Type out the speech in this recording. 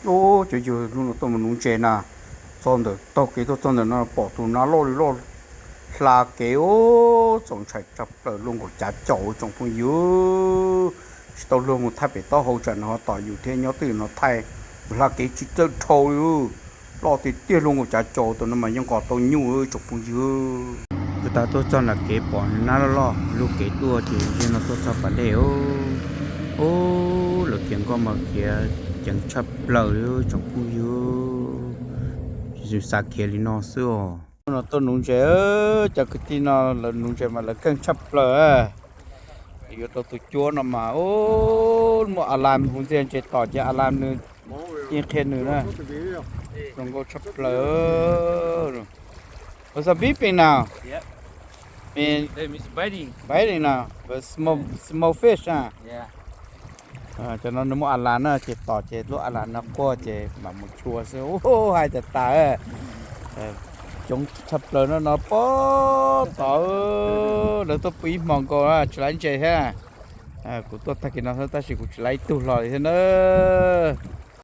Ub, cov yawg hnub no tuaj mus nuv ntses na, txog ntawm taug kev tuaj txog ntawm no pom tus nab loj li loj hla kev ub, txaus ntshai tshaj plaws luaj nkaus cav caum tsoom phooj ywg. Tsis tau luag mus thaij pem taub hau tsam nws ho tom yus thiab, nyob twj ywm no thaij mus hla kev tsis txawj dhau li. Loj tiag tiag luaj nkaus cav caum, tus no mas yeej nqos tau nyuj tsoom phooj ywg. Kuv tau tuaj txog nram kev pom nab loj loj lug kev tuaj ces yog no tuaj txog pas dej. Ub, lawv khiav nkoj mas khiav ceev tshaj plaws li tsoom phooj ywg. Xav khiav li no xwb os. No tuaj nuv ntses, cov kwv tij no lawv nuv ntses mas lawv keej tshaj plaws. Yuav rau tus cuab no mas, ub, muaj a lam hu ntxiag ntses tom ces a lam nws yeej qhia nws na. Zoo nkauj tshaj plaws. What's a beeping now? Biting now, but small, small fish na. Cov no nws muaj a lam na, ces tom ces lub a lam no quaj ces mam mus tshua xwb. Ub, hais tas tas. Coob tshaj plaws no no pob tod. Lawv tuaj pw ib hmo nkaus tsis laib ntses thiab. Kuv tuaj tag kis no xwb tab sis kuv tsis laib ib tug hlo li thiab na.